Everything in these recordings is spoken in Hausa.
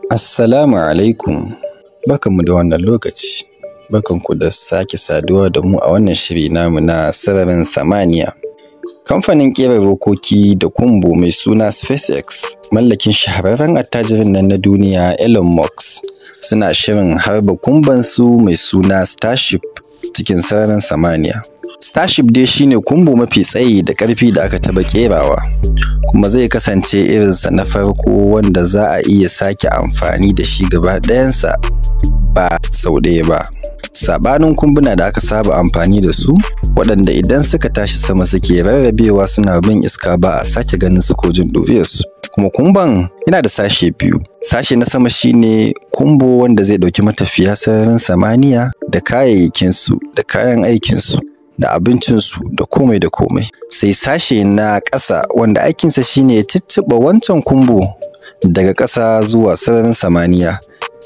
Assalamu alaikum, barkanmu da wannan lokaci, barkanku da sake saduwa da mu a wannan shiri namu na sararin samaniya. Kamfanin ƙera rokoki da kumbo mai suna SpaceX, mallakin shahararren attajirin nan na duniya Elon Musk, suna shirin harba kumbansu mai suna Starship cikin sararin samaniya. Starship dai shine kumbo mafi tsayi da ƙarfi da aka taɓa ƙerawa, kuma zai kasance irinsa na farko wanda za a iya sake amfani da shi gaba ɗayansa ba sau ɗaya ba. Saɓanin kumbuna da aka saba amfani da su, waɗanda idan suka tashi sama suke rarrabewa suna bin iska ba a sake ganin su ko jin ɗuriyarsu. Kuma kumban yana da sashe biyu. Sashe na sama shine kumbo wanda zai ɗauki matafiya sararin samaniya da kayayyakinsu da kayan aikinsu da abincinsu da komai da komai. Sai sashe na ƙasa wanda aikinsa shine ya cicciɓa wancan kumbo daga ƙasa zuwa sararin samaniya,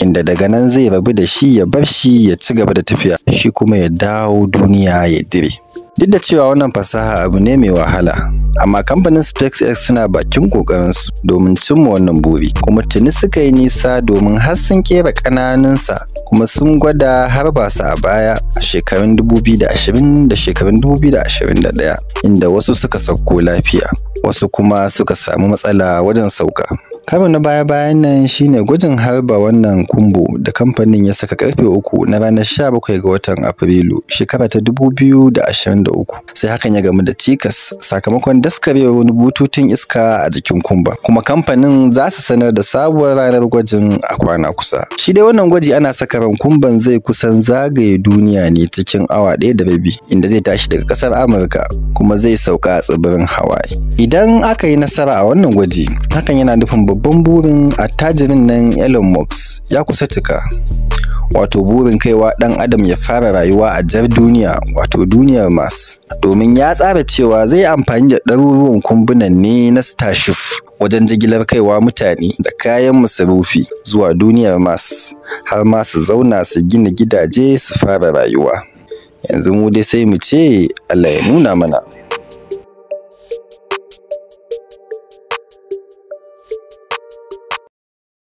inda daga nan zai rabu da shi ya bar shi ya ci gaba da tafiya, shi kuma ya dawo duniya ya dire. Duk da cewa wannan fasaha abu ne mai wahala, amma kamfanin SpaceX suna bakin ƙoƙarinsu domin cimma wannan buri, kuma tuni suka yi nisa domin har sun ƙera ƙananunsa kuma sun gwada harba su a baya a shekarun 2020 da shekarun 2021, inda wasu suka sauko lafiya, wasu kuma suka samu matsala wajen sauka. Karo na baya-bayan nan shine gwajin harba wannan kumbo da kamfanin ya saka karfe 3 na ranar 17 ga watan Afrilu shekara ta 2023, sai hakan ya gamu da cikas sakamakon daskarewar wani bututun iska a jikin kumba, kuma kamfanin za su sanar da sabuwar ranar gwajin a kwana kusa. Shi dai wannan gwaji ana saka ran kumban zai kusan zagaye duniya ne cikin awa 1.5, inda zai tashi daga ƙasar Amurka kuma zai sauka a tsibirin Hawaii. Idan aka yi nasara a wannan gwaji, hakan yana nufin babban burin attajirin nan Elon Musk ya kusa cika. Wato burin kaiwa ɗan adam ya fara rayuwa a jar duniya, wato duniyar Mars. Domin ya tsara cewa zai amfani da ɗaruruwan kumbunan ne na Starship wajen jigilar kaiwa mutane da kayan masarufi zuwa duniyar Mars, har ma su zauna su gina gidaje su fara rayuwa. Yanzu mu dai sai mu ce Allah ya nuna mana.